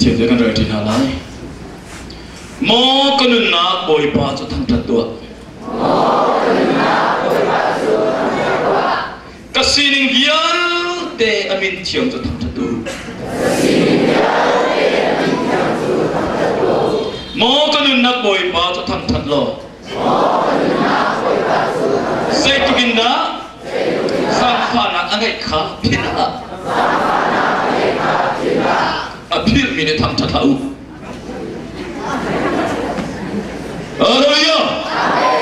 Cathiang te kan rel ṭi hna lai. Maw ka nunnak Bawipa cu thangṭhat tuah. Ka sining vialte a min thiang cu thangṭhat u. Maw ka nunnak Bawipa cu thangṭhat law. Zeitluk in dah zaangfahnak a ngeih kha philh hlah. A philhmi nih thangṭhat hlah u. Hallelujah!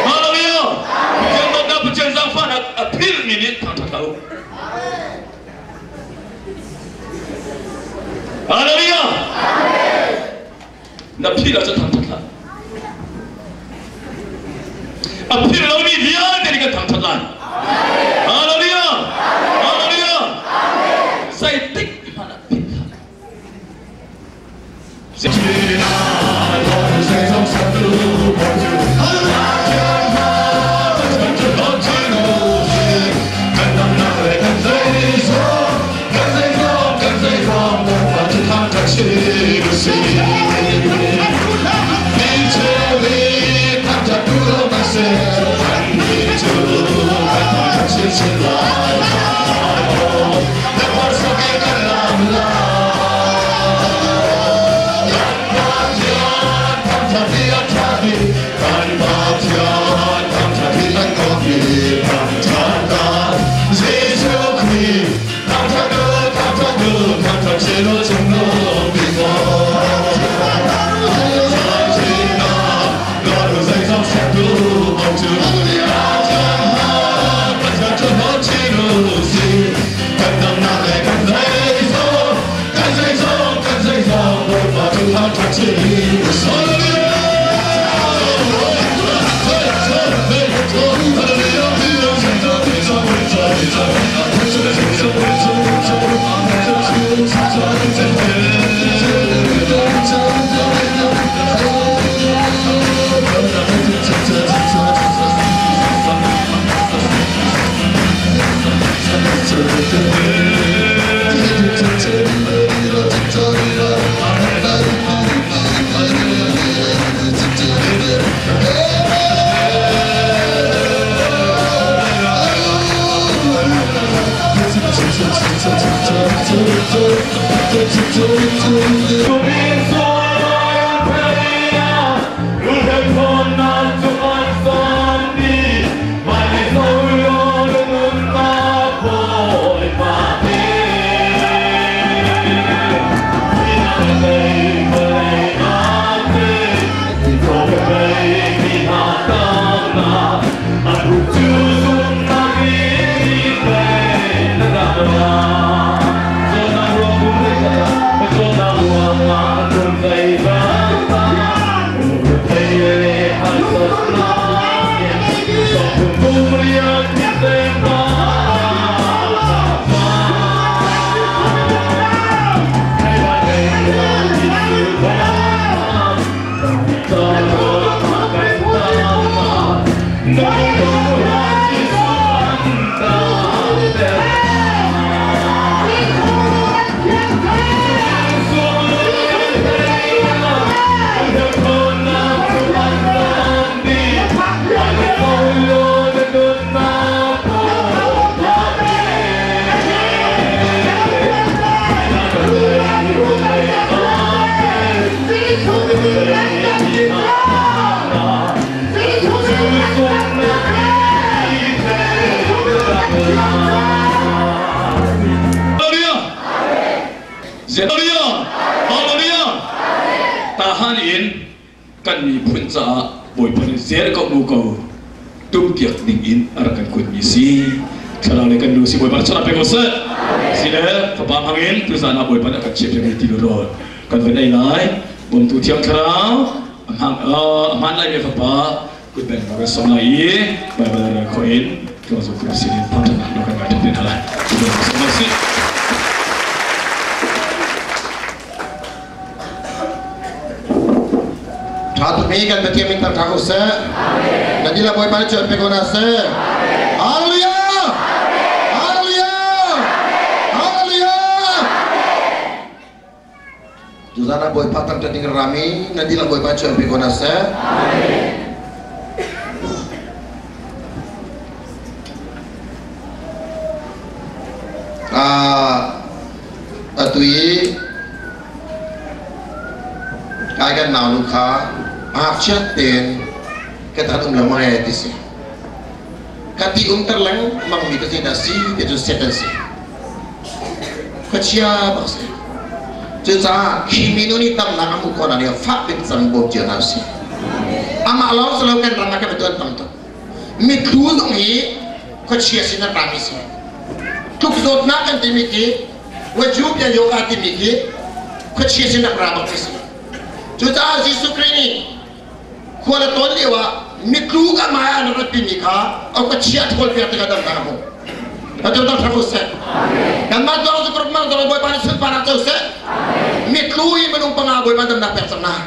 Hallelujah! Pathian dawtnak, Pathian zaangfahnak a philhmi nih thangṭhat hlah u. Hallelujah! Na philh ahcun thangṭhat hlah. A philh lomi vialte nih kan thangṭhat lai. Hallelujah! Hallelujah! Zeitik hmanh ah philh hlah. Tahan in kan miphun caah Bawipa nih zel ko mu ko tumpiak ding in a rak kan kuatmi si thlarau le kan nu si Bawipa chana pe ko seh si le fapa hmang in tuzan ah Bawipa nih a kan chiah ti rawl kan van ei lai bawmtu thiang thlarau a hmaan lai mi fapa kutbeng ka som lai i Baibal rel khawh in tlawng zo sin in thangṭhatnak na kan ngai ṭhan te hna lai. Som si. Tha tukmi kan Pathian min thangṭhat u seh. Nan dihlak Bawipa nih cuan pe ko hna seh. Hallelujah! Hallelujah! Hallelujah! Tuzan ah Bawipa thangṭhat ding rami nan dihlak Bawipa chuan pe ko hna seh. Atu i kai kan nau nu kha ngakchia tein ka tan um lengmang ee ti si. Ka ti umter lengmang mi ka zeidah si ti cu Satan si. Khuachia bak si. Cucaah khi minu nih damnak a hmuh khawh nakding fak bik cang bawm cio hna usih. Amah lawng si lo kan ram ah kan tuan tam tuk. Mitthlu zong hi khuachia sin an rami si. Tluk zawtnak kan timi khi wajub ya yoga timi khi khuachia sin rak ra bak si. Cucaah Jesuh Khrih nih khua le tawn lio ah mitlu ka mai an rat pimi kha a khuachia thawl piak tikah damnak a hmu. Atu dang thang seh. Kanmah zong cu kuruk mang zong Bawipa nih sunparnak co seh. Mitlu i minung panga Bawipa damnak pek cang na.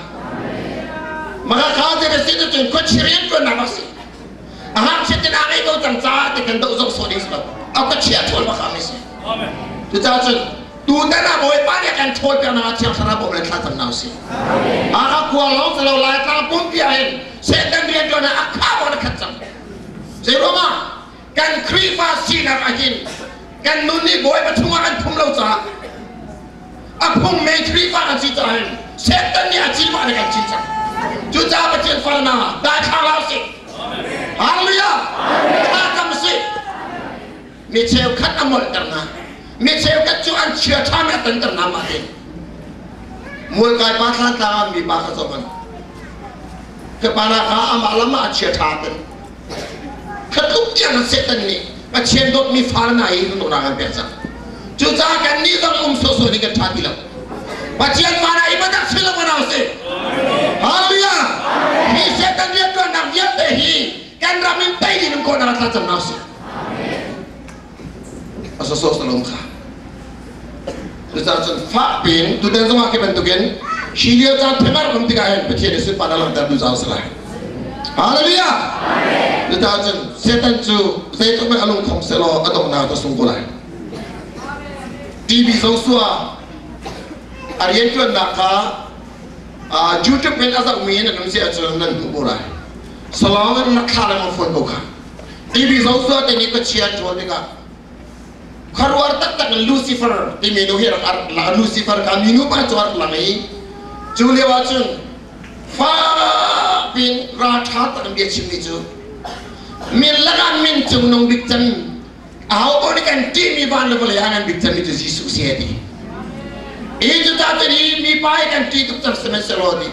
Maka kha te na sin cun khuachia rian tuannak a si. A hngakchiat in a ngei ko cang caah ti kan doh zong sawh ding si lo. A khuachia thawl bak mi si. Cucaah cun tutan ah Bawipa nih kan thawl piak nak ah Thiang Thlarau bawm le thla cam na usih. Hakha khua lawng si lo Laitlang pumpi ah hin Satan rian tuan ah a kha bak na khat cang. Zei ruangah kan Khrihfa sinak ah hin kan nun nih Bawipa chungah kan phung lo caah a phung men Khrihfa kan si caah hin Satan nih a cin mah kan cin cang. Cucaah Pathian fal na daithlang hlah usih. Hallelujah! Thla cam usih. Mi cheukhat a molhter hna. Mi cheukhat cu an chia ṭha mi a tonter hna mah te. Mualkai pa thlan tlang ah mi pa kha zoh hmanh. Ka pa na kha amah lam ah a chia ṭha ten. Khatluk tiang in Satan nih Pathian dawtmi fa hna hi hnahnawhnak an pek cang. Cucaah kannih zong um sawhsawh ding kan ṭha ti lo. Pathian fa hna i biatak si lo mana usih. Hallelujah! Hi Satan rianṭuannak vialte hi kan ram in tei ding in kawhnak thla cam hna usih. A sawsawh salom kha. Cucaah cun fak piin tutan zongah khi bantukin hi lio caan themar um tikah hin Pathian nih sunparnak langhter duh caah a si lai. Hallelujah! Cucaah cun Satan cu zeitluk hmanh a lungkhong sehlaw a donghnak a sung ko lai. TV Joshua a rianṭuannak kha YouTube in a zohmi in an um si ahcun nan hmuh ko lai. Salong in rak thla lengmang fawn ko kha. TV Joshua te nih khuachia an ṭhawl tikah khuaruar taktak in Lucifer timi nu hi rak Lucifer kha minu pa cu rak lang i cu lio ah cun fakpiin ralṭha tak in bia chimmi cu min lakah min cungnung bik cem aho paoh nih kan ṭihmi van le vawlei ah ngan bik cemmi cu Jesuh si a ti. Hi cu ta cu hi mipa hi kan ṭih tuk cang sihmanhsehlaw ti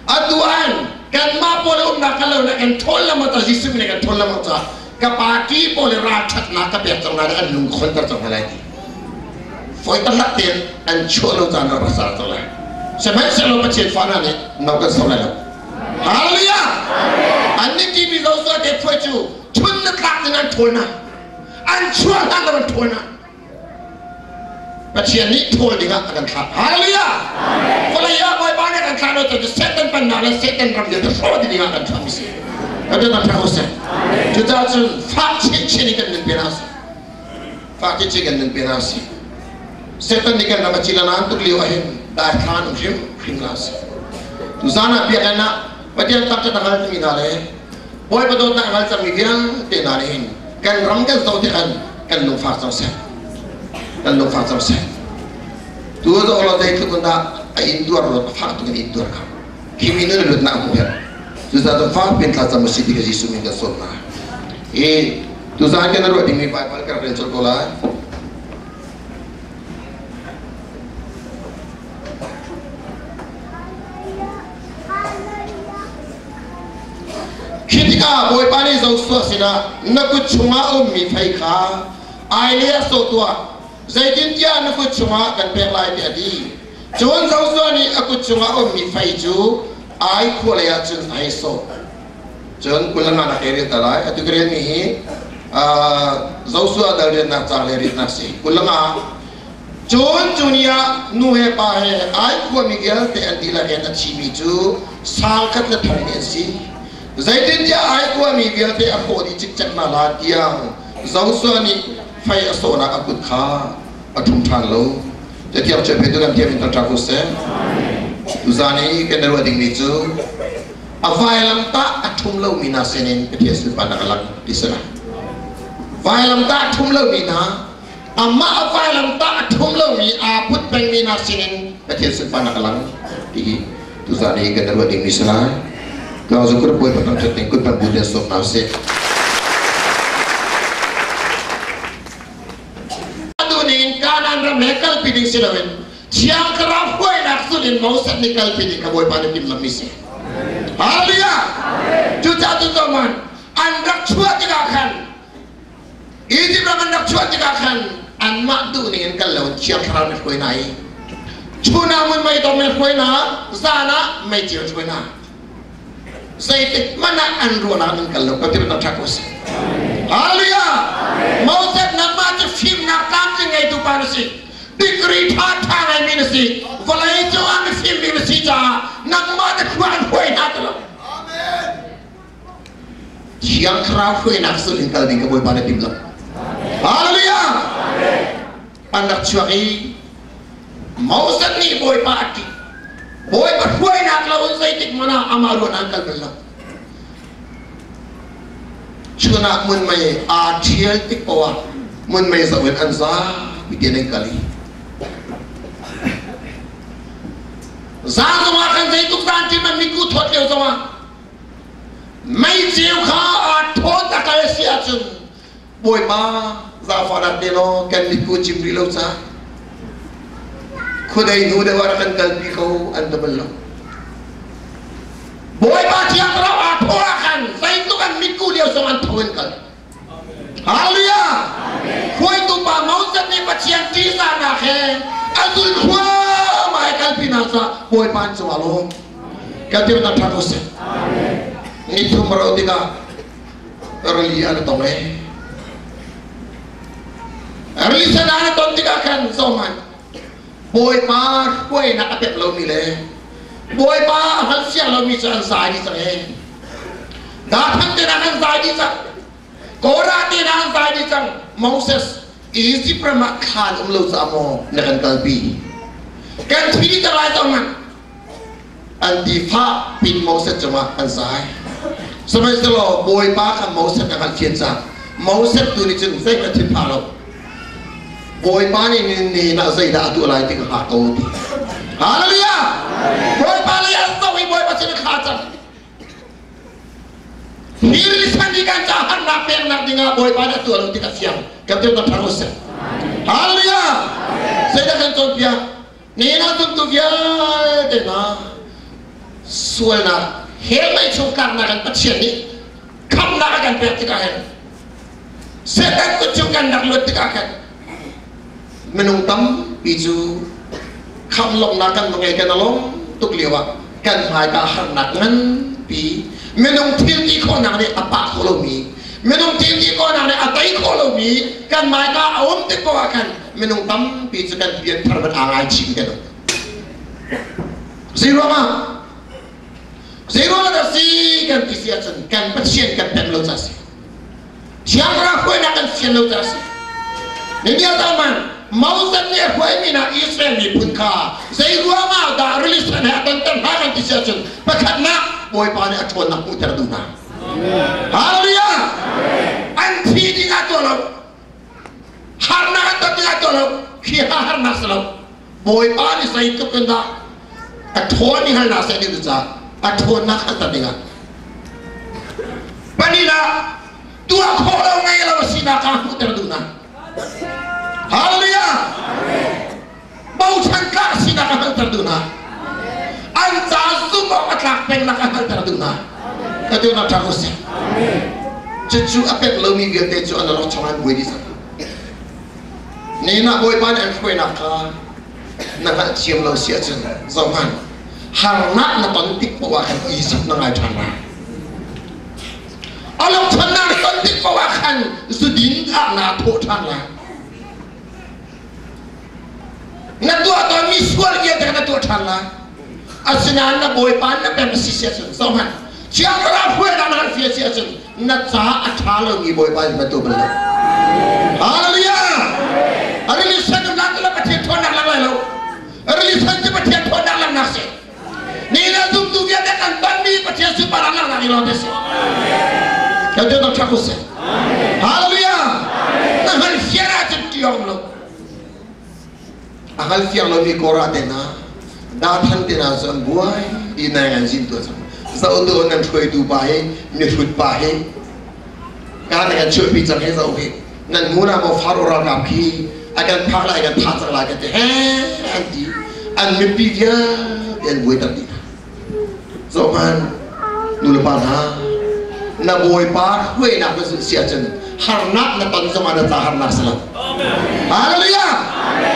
atu an kanmah pawl umnak kan lo na kan ṭhawl lama ta Jesuh nih kan ṭhawl lama ca ka party pawl ralṭhatnak ka pek cang hna an lung khonter cang hna lai ti foi taktak tein an chuah lo caan rak sar cang lai sihmanhsehlaw Pathian fa hna nih no kan so lai lo. Hallelujah! An nih timi zo te phuai cu chun na tlak in an ṭhawl na an chuah hlan lo an ṭhawl na Pathian nih ṭhawl dingah a kan thlah. Hallelujah! Vawlei ah Bawipa nih a kan thlah lo cu Satan pennak le Satan ram vialte hrawh ding ah kan thlah mi si. Pathian kan thlah usih. Cucaah cun fak chinchin in kan nun pe hna usih. Fak chinchin kan nun pe hna usih. Satan nih kan ram a cil a naan tuk lio ahhin daithlan um hrim hrim la usih. Tuzan ah biakinn ah Pathian taktak a hngal timi hna le Bawipa dawtnak a hngal cangmi vialte hna nih hin kan ram kan zoh tikhan kan lungfak cang seh. Kan lungfak cang seh. Tu zoh law zeitluk in dah a intuar ruat a fak tuk in intuar kha. Khi mi nun lut nak hmu her. Cucaah cun fak piin thlacam usih ti kha Jesuh min kan sawm hna. I tuzaan kan ruah dingmi Baibal ka rak rel colh ko lai. Khi tikah Bawipa nih Joshua sinah, Na kut chungah a ummi fei kha Ailei ah sawh tuah, zeitintiah na kut chungah kan pek lai tiah a ti. Cun Joshua nih a kut chungah a ummi fei cu Ai khua leiah cun a hei sawh. Cun 25 nak i rian ta lai. Atu ka rianmi hi Joshua dal riannak ca le riannak si. 25 Cun cu ni ah nu he pa he ai khuami vialte an dihlak in a thimi cu sang khat le thong nih an si. Zeitintiah ai khuami vialte a hrawh dih cikcek hna hlan tiang Joshua nih fei a sawhnak a kut kha a ṭhum ṭhan lo. Cathiang cu phe tu kan thiam in kan ṭa ko seh. Tuzan i kan i ruah dingmi cu a vailamtah a ṭhum lomi hna sinin Pathian sunparnak a lang ti si lai. Vailamtah a ṭhum lomi hna, amah a vailamtah a ṭhum lomi aa put pengmi hna sinin Pathian sunparnak a lang ti hi tuzan i kan i ruah dingmi si lai. Ka zu kur puai patang ṭhat ding kut pan bu te sawm hna usih. Atu ning Kanaan ram he kalpi ding si loin Thiang Thlarau hruainak zulh in Moses nih kalpi ding kha Bawipa nih timhlamhmi si. Hallelujah! Cucaah cun zohhmanh, an rak chuah tikah khan Egypt ram an rak chuah tikah khan anmah duh ning in kal lo in Thiang Thlarau nih hruai hna i chun ah mun mei dom in hruai hna, zan ah meiceu in hruai hna. Zeitik hmanh ah an ruahnak an kal lo ka ti bantuk ṭha ko si. Hallelujah! Moses nangmah cu fimnak tlamtling ngeitu pa na si. Degree ṭha ṭha ngaimi na si. Vawlei cungah mifim bik na si caah nangmah na khua an huai hna ti lo. Thiang Thlarau hruainak sul in kal ding ka Bawipa na tim lo. Hallelujah! An rak chuak i Moses nih Bawipa a ṭih. Bawipa hruainak lo in zeitik hmanh ah amah ruan an kal bal lo. Chun ah munmei aa ṭhial tik paoh ah munmei zoh in an zapi tein an kal i zan zongah khan zeitluk zan ṭim an miku thawt lio zongah meiceu kha aa thawt a kal si ahcun Bawipa zaangfahnak te law kan mitku cim rih lo ca khuadei hnu deuh ah rak kan kalpi ko an ti bal lo. Bawipa thiang thlarau aa thawh ah khan zeitluk an mitku lio zong an tho in kal. Hallelujah! Hruaitu pa Moses nih Pathian ṭihzahnak he a zulh thluahmah i kalpi hna caah Bawipa an cungah lawm. Kan ti bantuk ṭha ko seh. Ni thum ro tikah rili an tong e rili sen an ton tikah khan zohhmanh bawipa hruainak a pek lomi le bawipa a hngal siang lomi cu an zai dih cang e Dathan te an zai dih cang Korah te an zai dih cang Moses Egypt ram ah thlan um lo caah maw na kan kalpi kan thi dih cang lai cang man An ti fah pin Moses cungah an zai. Sihmanhsehlaw Bawipa kha Moses a hngalh cang. Moses tu nih cun zeihmanh thinphang lo. Bawipa nih ni ah zeidah a tuah lai ti ka hngah ko ti. Hallelujah! Bawipa lei an zoh i Bawipa sin thla cam. Hi risan hi kan ca harnak peknak dingah Bawipa nih a tuah lo ti ka fiang. Kan ti thar usih. Hallelujah! Zeidah kan cawnpiak? Nihin ah zumtu vialte hna sualnak hell mei chung tlaknak in Pathian nih khamhnak a kan pek tikah hin Satan kut chung kan rak luat tikah khan minung tampi cu khamh lawmhnak kan va ngei kan alawm tuk lio ah kan hmaika harnak nganpi minung thil ti khawhnak nih a pah khawh lomi minung thil ti khawhnak nih a tei khawh lomi kan hmaika a um tik poah khan minung tampi cu kan pianthar van aa ngaichih kan um. Zeiruangah? Zeiruangah dah si kan ti si ahcun kan Pathian kan pem lo ca si. Thiang Thlarau hruainak kan fian lo ca si. Ninial man Moses nih a hruaimi hna Israel miphun kha zeiruangah dah rili sen he a tonter hna kan ti si ahcun pakhatnak Bawipa nih a ṭhawnnak hmuhter duh hna. Hallelujah! An thi ding ah tuah lo. Harnak an ton tikah tuah lo khi ha harnak si lo Bawipa nih zeitluk in dah a ṭhawn i halnak seh ding caah a ṭhawnnak an ton dingah pahnihnak tuah khawh lo ngei lo sinak kha hmuhter duhnak Hallelujah bochan tlak sinak a hngalhter duhnak an ca zumh awk a tlak pengnak a hngalhter duhnak ka tunak ṭha ko seh cucu a pek lomi vialte cu an rak chong an buai dih cang ni na bawipa nih an hruainak kha na hngalhthiam lo si ahcun zohhmanh harnak na ton tik poah ah khan Egypt na ngai ṭhan lai alokchannak na ton tik poah ah khan zudin ah naa thawh ṭhan lai Na tuah tawnmi sual vialte kha na tuah ṭhan lai. Asinain na Bawipa na pem si si ahcun zohhmanh, Thiang Thlarau hruainak na kan fial si ahcun na caah a ṭha lomi Bawipa in na tuah bal lo. Hallelujah! Rili sen um lan cu Pathian ṭhawnnak lang lai lo. Rili sen cu Pathian ṭhawnnak langnak si. Ni le zumtu vialte kan tonmi Pathian sunparnak langhnak i lawm te si. Kan tu dok ṭhak usih. Hallelujah! Na hngal fiang ahcun ṭiong lo. A hngal fiang lomi Korah te hna, Dathan te hna cu an buai i nai an zin tuah cang. Zoh tu nan hruaitu pa hi mihrut pa hi ka na kan chuahpi cang hi zoh hi nan ngun ah maw Faro ralkap khi a kan phak lai kan thah cang lai kan ti he an ti an mipi vialte an buai ter dih hna. Zoh hmanh nulepa hna na bawipa hruainak na zulh si ahcun harnak na ton zongah na ca harnak si lo. Hallelujah!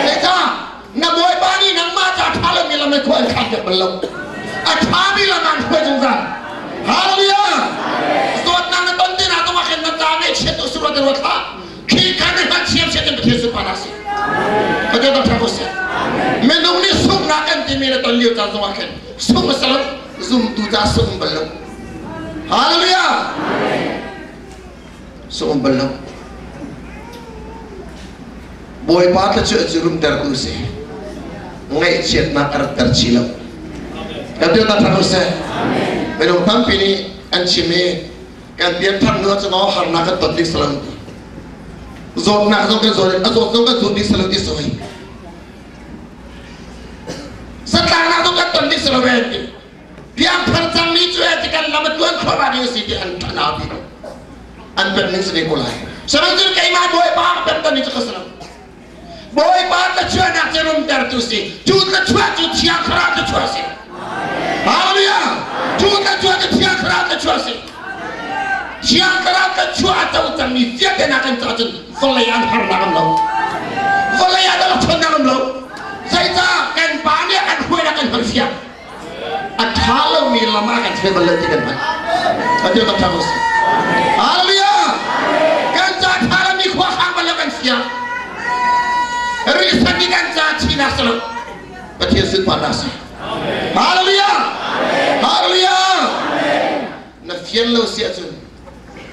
Zeicah na bawipa nih nangmah ca ṭha lomi lam le khua an khan piak bal lo. A ṭhami lam ah an hruai zungzal. Hallelujah! Zawtnak na ton te na zongah khin na ca ngaihchiat tu si ruat ruat hlah. Khi khan na hngalhthiam siat in Pathian sunparnak si. Pathian dang ṭha ko seh. Minung nih sunghnak kan timi na ton lio caan zongah khin sungh a si lo, zumtu ca sungh bal lo. Hallelujah! Sungh bal lo. Bawipa thluachuah cu rumtertu si. Ngaihchiatnak a ratter chi lo. Kan tuah ṭha ko seh. Minung tampi nih an chim i kan pianthar hnu ahcun aw harnak kan ton ding salam ti zawtnak zong kan zaw a zawt zong kan zawt ding salam ti sawi satlangnak zong kan ton ding salam ti piangthar cangmi cu ti kan lam a tuan thluahmah ding a si ti an ṭhanau ti an pek ning si ve ko lai sihmanhsehlaw keimah bawipa ka pek tan ni cu ka salam Bawipa thluachuahnak cu rumtertu si. Cu thluachuah cu Thiang Thlarau thluachuah si. Hallelujah! Cu thluachuah cu Thiang Thlarau thluachuah si. Thiang Thlarau thluachuah a co cangmi vialte hna kan caah cun vawlei an harnak an lo. Vawlei ah dawh chonnak an lo. Zeicah kan pa nih a kan hruainak kan hngalhfiang. A ṭha lomi lam ah kan hruai bal lo ti kan hngalh. Pathian tak ṭha ko seh. Hallelujah! Kan ca ṭha lomi khua khang bal lo kan fiang. Risan nih kan ca chinak si lo. Pathian sunparnak si. Hallelujah! Hallelujah! Na fian lo si ahcun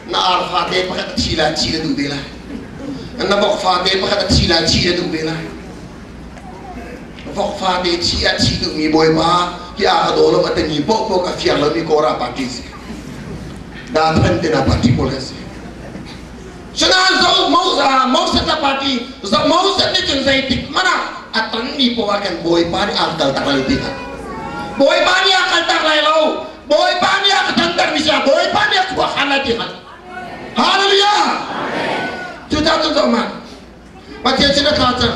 na ar fate pakhat a thi lai thi na duh ve lai. Na vok fate pakhat a thi lai thi na duh ve lai. Vok fate thi a thi duhmi bawipa hi a ka daw lo a timi paohpaoh a fiang lomi Kawra party si. Dathan te na party pawl kan si. Cunain zo Moses na party zo Moses nih cun zeitik hmanh ah a tonmi poah kan bawipa nih a kal tak lai lo ti kha. Bawipa nih a kal tak lai lo. Bawipa nih a ka tontermi si ah Bawipa nih a khua khan lai ti kha. Hallelujah! Cucaah cun zoh hmanh. Pathian sin a tla cang.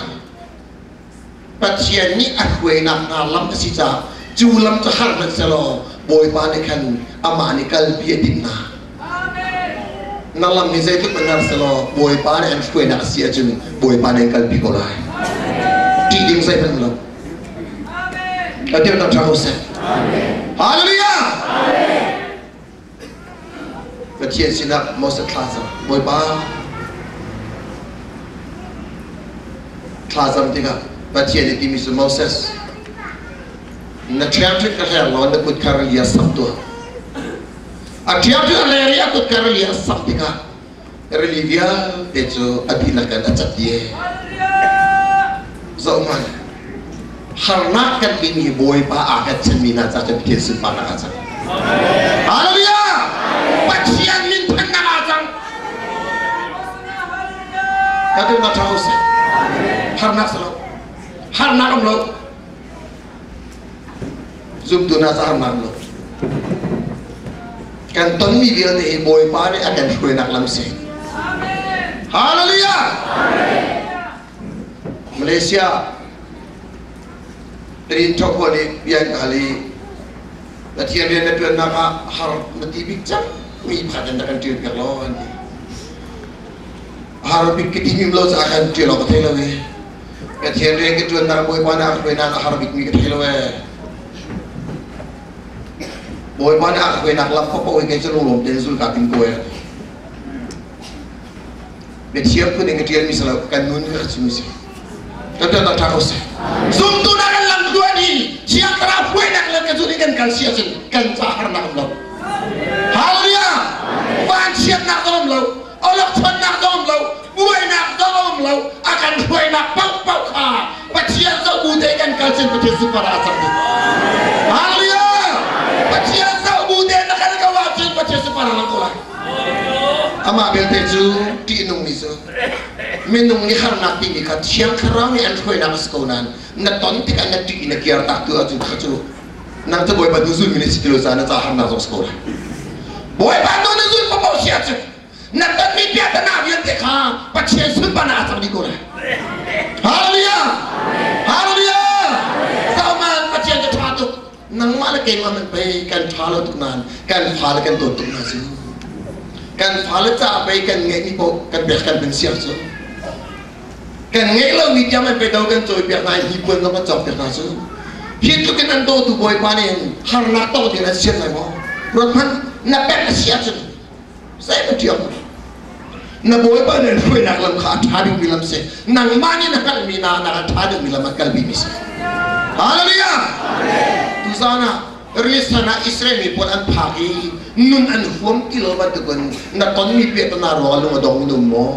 Pathian nih a hruainak hna lam a si caah cu lam cu har hmanh selaw Bawipa nih khan amah nih kalpi a timh hna. Na lam hi zeitluk hmanh har selaw Bawipa nih an hruainak a si ahcun Bawipa nih an kalpi ko lai. Ṭih ding zeihmanh lo. Pathian ṭha ko seh. Hallelujah! Pathian sinah Moses thla cam. Bawipa, thla cam tikah Pathian nih timi cu Moses, na ṭhiangṭhunh ka hler law na kut kha rili ah samh tuah. A ṭhiangṭhunh a hler i a kut kha rili ah samh tikah rili vialte cu a dihlak in a cat dih. Zoh hmanh, harnak kan timi Bawipa aa kan chanmi hna ca cu Pathian sunparnak ah cang. Hallelujah! Pathian min thannak ah cang. Ka tu na ṭha usih. Harnak si lo. Harnak um lo. Zumtu hna ca harnak um lo. Kan tonmi vialte hi Bawipa nih a kan hruainak lam si. Hallelujah! Malaysia Trin Thokhuan nih bia an ka hal i Pathian rian na ṭuannak ah har na ti bik cang mi pakhat in rak kan ṭial piak law an ti. Har bik ka ti mim lo caah khan ṭial awk ka thei lo i Pathian rian ka ṭuannak Bawipa nih a ka hruainak a har bikmi ka thei lo ee. Bawipa nih a ka hruainak lam paohpaoh hi kei cu lunglawm tein zul kaa tim ko ee. Biathiam phun in ka ṭialmi si lo, kan nun ka chimmi si. Kan tuan ṭha ko seh. Zumtu na kan lam tluan i Thiang Thlarau hruainak le ka zul i kan kal si ahcun kan ca harnak um lo. Hallelujah! Vanchiatnak zong um lo, awlokchonnak zong um lo, buainak zong um lo, a kan hruainak paohpaoh kha Pathian zoh bu te kan kal cun Pathian super ah a cang ding. Hallelujah! Amah belte cu ṭihnungmi cu minung nih harnak timi kha Thiang Thlarau nih an hruainak a si ko nain na ton tikah na ṭih i na kirtak tu ahcun kha cu nang cu Bawipa hnu zulmi na si ti lo caah na ca harnak zong si ko lai. Bawipa hnu na zul paoh si ahcun na tonmi piahtana vialte kha Pathian sunparnak a cang dih ko lai. Hallelujah! Hallelujah! Zohman Pathian cu ṭha tuk. Nangmah le keimah hmanh pei kan ṭha lo tuk nain kan fale kan dawt tuk hna cu. Kan fale caah pei kan ngeihmi paoh kan pek kan hman siang cu. Kan ngeih lomi tiang an pe do kan cawipiak hna i hnipuan zong kan cawkpiak hna cu. Hi tluk in an dawtu Bawipa nih harnak tong ding an sian lai maw? Ruat hmanh, na pek a si ahcun zei ṭiak na Bawipa nih hruainak lam kha a ṭha dingmi lam si. Nangmah nih na hngalhmi na nak a ṭha dingmi lam an kalpi mi si. Hallelujah! Tuzaan ah Rilisan ah Israel mi pawl an phak i nun an huam ti lo bantukin na tonmi piahtana ruangah lung a dong in um maw?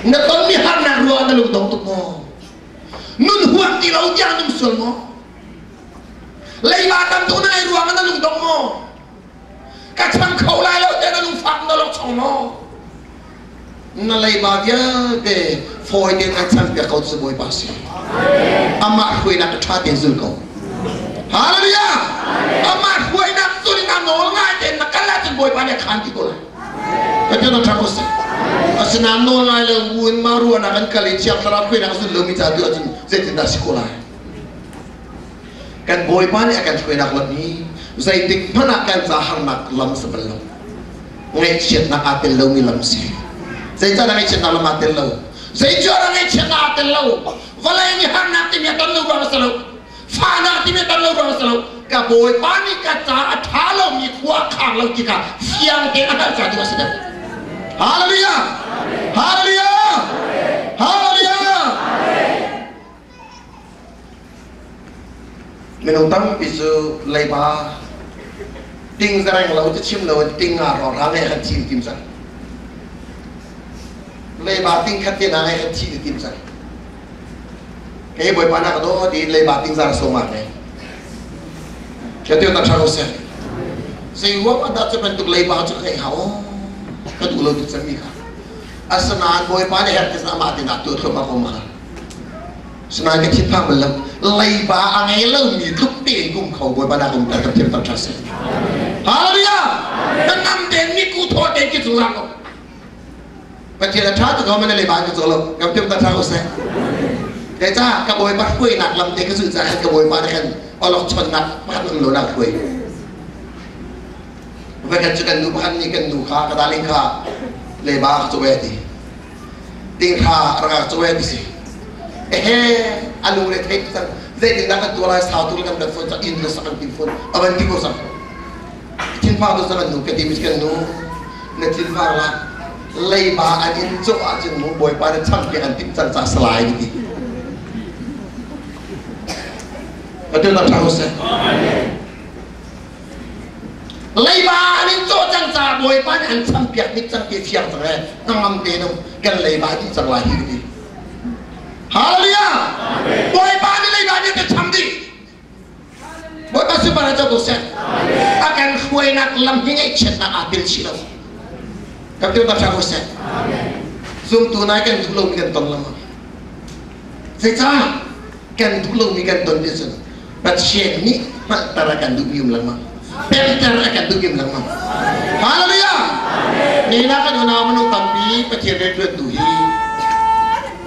Na tonmi harnak ruangah na lung dong tuk maw? Nun huam ti lo tiang nung sual maw? Leiba tam tuk na ngei ruangah na lung dong maw? Ka chang kho lai lo tiah na lungfak na lok chong maw? Na leiba vialte fawi tein an chanpiak ko cu Bawipa si. Amah hruainak a ṭha tein zul ko. Hallelujah! Amah hruainak zul in a nawl ngai tein na kal ahcun Bawipa nih a khaan ti ko lai. Pathian a ṭha ko si. Asinain nawl ngai lo buin mah ruahnak an kal i Thiang Thlarau hruainak zul lomi ca tu ahcun zeitindah si ko lai? Kan Bawipa nih a kan hruainak lam hi zeitik hmanh ah kan ca harnak lam si bal lo. Ngaihchiatnak aa tel lomi lam si. Zeicahdah ngaihchiatnak lam aa tel lo? Zeicahdah ngaihchiatnak aa tel lo? Vawlei nih harnak timi a ton lo ruang a si lo. Fahnak timi a ton lo ruang a si lo. Ka Bawipa nih ka ca a ṭha lomi khua a khang lo ti kha fiang tein a hngalh ca tu a si deuh. Hallelujah! Hallelujah! Hallelujah! Minung tampi cu leiba ting zareng lo ti chim lo in ting nga rawng ra ngai kan thi tim cang. Leiba ting khat te na ngai kan thi tim cang. Kei Bawipa na ka daw tiin leiba ting zar so ma ngai. Ka tiêu tak tha ko seh. Zei ruang ah dah cu bantuk leiba cu ka hau ka duh lo tuk cang mi kha. Asinain Bawipa nih herh ti amah tin ah tu thluahmah ko ma. Sinain ka thinphang bal lo. Leiba a ngei lomi tluk tein kum kho Bawipa nak um ter kan thiam tak ṭha si. Hallelujah! Kan nam tein miku thaw tein ki cung ko. Pathian a ṭha tuk ko mana leiba ka caw lo. Kan thiam tak ṭha ko seh. Kai ca ka Bawipa hruainak lam te ka zulh caah khan ka Bawipa nih khan awlok chonnak pakhat um lo nak hruai. Voikhat cu kan nu pakhat nih kan nu kha ka darling kha leiba ka caw ti. Tinghra rak cawe ti si. Ehe a lungre thei cang zeitindah kan tuah lai sau tuk kan rat fawn cang inn le sak kan tim fawn a van ti ko cang. Thinphang tu cang an nu ka ti mi kan nu na thinphang la leiba an in cawh ahcun mu bawipa na cham piak an timh cang ca salai ti. Atu na ṭha seh. Leiba an in cawh cang caah Bawipa nih an champiak dih cang ti fiang cang ee hnangam te nung kan leiba dih cang lai hi ka ti. Hallelujah! Bawipa nih leiba nih ka cham dih. Bawipa super co ko seh. A kan hruainak lam hi ngaihchiatnak aa tel chih lo. Kan tiêu ta ko seh. Zumtu nai kan duh lomi kan ton lengmang. Zeicah kan duh lomi kan ton ti cun Pathian nih hngalhter a kan duhmi um lengmang. Pemter a kan duhmi um lengmang. Hallelujah! Nina kan unau minung tampi Pathian rianṭuantu hi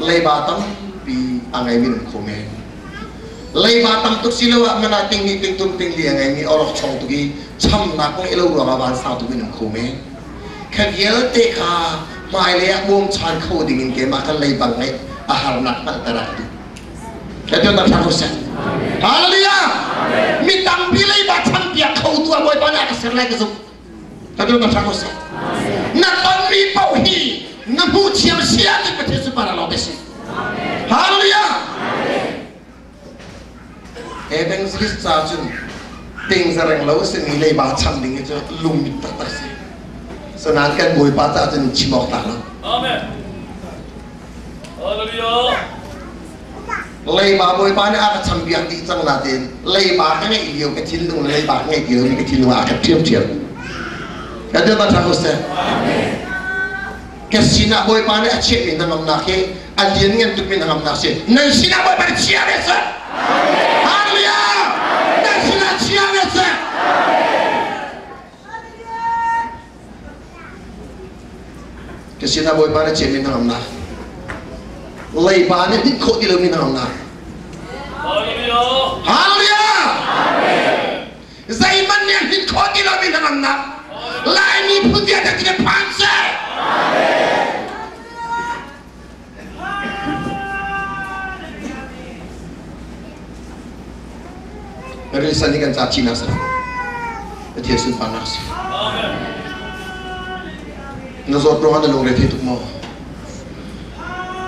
leiba tampi a ngeimi um kho men. Leiba tam tuk siloah mana ting ni ting tum ting li a ngeimi awlok chong tuk i chamnak ngeih lo ruangah van sau tuk in um kho men. Kha vialte kha hmailei ah bawmchan kho dingin keimah kan leibang ngeih a harnak hngalhter ah ka duh. Ka ṭha ko seh. Hallelujah! Mi tampi leiba champiak kho tu ah Bawipa nih a ka ser lai ka zumh. Ka ṭha ko seh. Na tonmi paoh hi na hmuh thiam sia ti Pathian super a lawm si. Hallelujah! Evangelist ca cun ting zareng lo simi leiba cham ding hi cu lungmit taktak si. Sanan kan Bawipa ca cun chim awk tlak lo. Amen. Hallelujah. Leiba Bawipa nih a ka champiak dih cang nain leiba ka ngeih lio ka thinlung le leiba ka ngeih ti lomi ka thinlung ah a khat ṭhiamṭhiam. Kan dir ta ko seh. Ka sinah Bawipa nih a chiahmi hnangamnak hi a lianngan tukmi hnangamnak si. Nan sinah Bawipa nih chia ve seh. Hallelujah! Nan sinah chia ve seh. Ka sinah Bawipa nih chiahmi hnangamnak. Leiba nih hnih khawh ti lomi hnangamnak. Hallelujah! Zeihmanh nih a hnin khawh ti lomi hnangamnak Laimi phun vialte ti phan seh. Rinsan hi kan ca thinak si lo. Pathian sunparnak si. Na zawt ruangah na lungre thei tuk maw?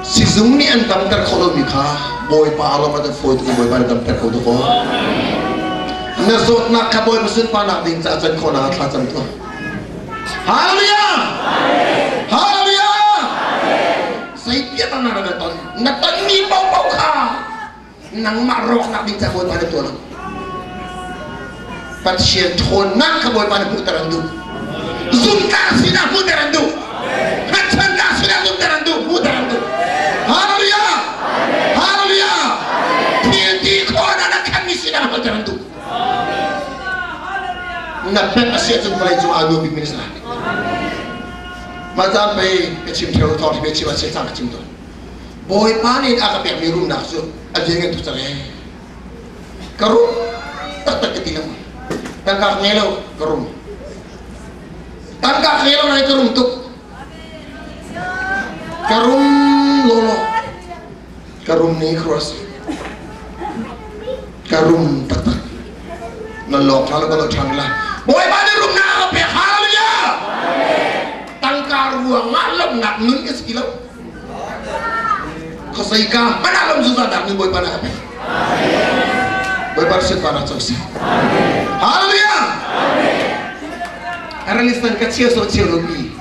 Sizung nih an damter khawh lomi kha Bawipa a lawm ah fawi tuk in Bawipa nih damter kho tuk aw. Na zawtnak kha Bawipa sunparnak ding caah can khawhnak ah thla cam tuah. Hallelujah! Hallelujah! Zei piah na na ton na tonmi paohpaoh kha nangmah rawknak ding caah Bawipa nih tuah lo. Pathian ṭhawnnak kha Bawipa nih hmuhter an duh. Zumtlak sinah hmuhter an duh. Hngatchannak sinah zumter an duh, hmuhter an duh. Hallelujah! Hallelujah! Thil ti khawhnak na khanmi sinah hmuhter an duh. Na pek a si ahcun vawlei cung aa nuam bikmi na si lai. Mah caan pei ka chim ṭheo thawng hi chim a si cang ka chim tawn. Bawipa nih a ka pekmi rumnak cu a lianngan tuk cang ee. Ka rum taktak ka ti lo. Tangka ka ngei lo, ka rum. Tangka ka ngei lo nain ka rum tuk. Ka rum lawlaw. Ka rum ni cross. Ka rum taktak. Na lawk ṭha lo ka lo ṭhan la. Bawipa nih rumnak a ka pek. Hallelujah! Tangka ruangah lawmhnak nun ka si ti lo. Khuazeika hmanh ah lawm zungzal nak nih Bawipa na ka pek. Bawipa sunparnak co seh. Hallelujah! Ralisan ka cheu so cheu lo mi.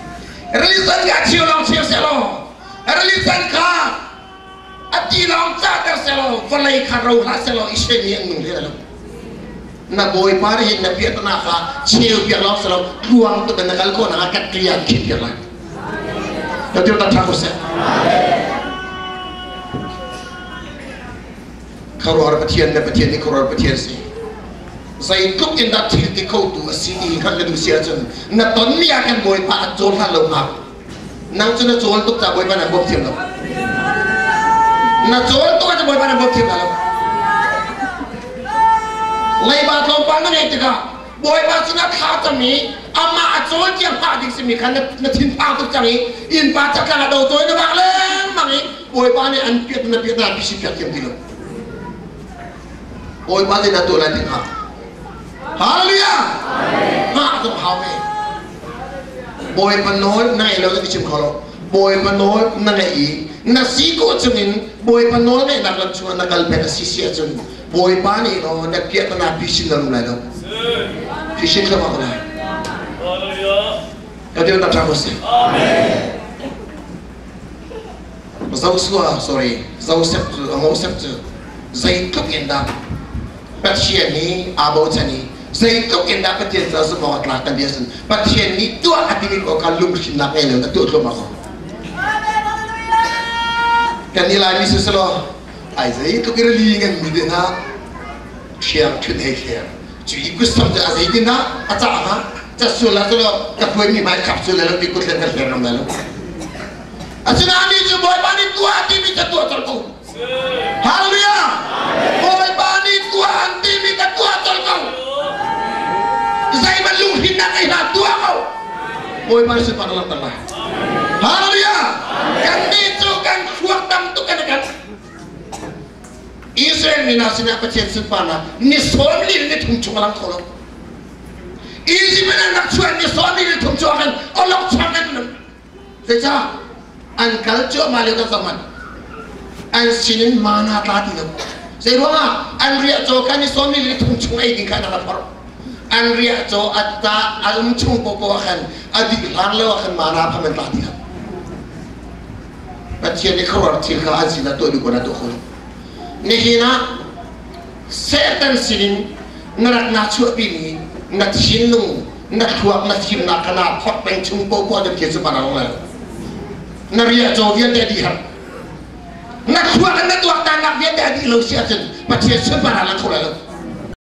Ralisan ka cheu long cheu se lo. Ralisan kha ati long ca ter se lo. Vawlei kha ro hlah se lo. Ishe mi an nung hle lo. Na Bawipa nih hin na piahtana kha cheu piak long se lo. Tluang tuk in na kal ko na ka klian khin piak lai. Ka ta tha ko seh. Khuaruahhar Pathian le Pathian nih khuaruahhar Pathian si. Zeitluk in dah thil ti khotu a si ti hngalh na duh si ahcun na tonmi ah khan Bawipa an cawl hlan lo hngak. Nang cu na cawl tuk ca Bawipa nan bawm thiam lo. Na cawl tuk ahcun Bawipa nan bawm thiam lo. Leiba tlawmpal na ngeih tikah Bawipa sinah thla cam i amah a cawl tiang hngah ding simi kha na thinphang tuk cang i innpa caklang a do cawi na vak lengmang i Bawipa nih an piat na piat na pisi piak thiam ti lo. Bawipa nih na tuah lai ti hngak. Hallelujah! Hngah zong hau ve. Bawipa nawl na ngeih lo na chim kho lo. Bawipa nawl na ngeih i na si ko chungin Bawipa nawl ngeihnak lam chungah na kal peng a si si ahcun Bawipa nih law na piahtana phisin na rum lai lo. Phisin thluahmah ko lai. Ka dir tak ṭha ko seh. Joshua, sorry, Joseph cu, Joseph cu zeitluk in dah Pathian nih aa bochan i zeitluk in dah Pathian cu zumh awk a tlak kan ti ahcun Pathian nih tuah a timi ko kha lunghrinnak ngei lo na tuah thluahmah ko. Kan nih Laimi siselaw ai zeitluk i rili ngan mi te hna thiang ṭhut hei thler cu i kutsam cu a zeitin dah a cah hnga ca sual ah cun ka phuai mi hmai khap sual lo ti kut hlen kan hler ngam lai lo asinain ni cu Bawipa nih tuah timi ka tuah colh ko Hallelujah Bawipa nih tuah an timi ka tuah colh ko zeihmanh lunghrinnak ngei hlah tuah ko Bawipa nih sunparnak langhter lai Hallelujah kannih cu kan thluak tam tuk kan kan Israel mi hna sinah Pathian sunparnak ni sawm li ni thum chung a lang kho lo Egypt in an rak chuah ni sawm li ni thum chung ah khan olok chang an nun zeicah an kal cuahmah lio kan zoh an sinin mana tla ti lo zei ruangah an riah caw kha ni sawm li ni thum chung ei ding kha an rak phorh an riah caw a ta a um chung popo ah khan a dih hlan lo ah khan mana pham an tla ti lo Pathian nih khuaruahhar thil kha an sinah tuah duh ko na tuah kho lo. Nihin ah Satan sinin na rak naa chuahpimi na thinlung, Na thluak na fimnak kha naa phorh peng chung popoh ah Pathian sunparnak a lang lai lo. Na riahcaw vialte a dih har. Na thluak in na tuaktannak vialte a dih lo si ahcun Pathian sunparnak a lang kho lai lo.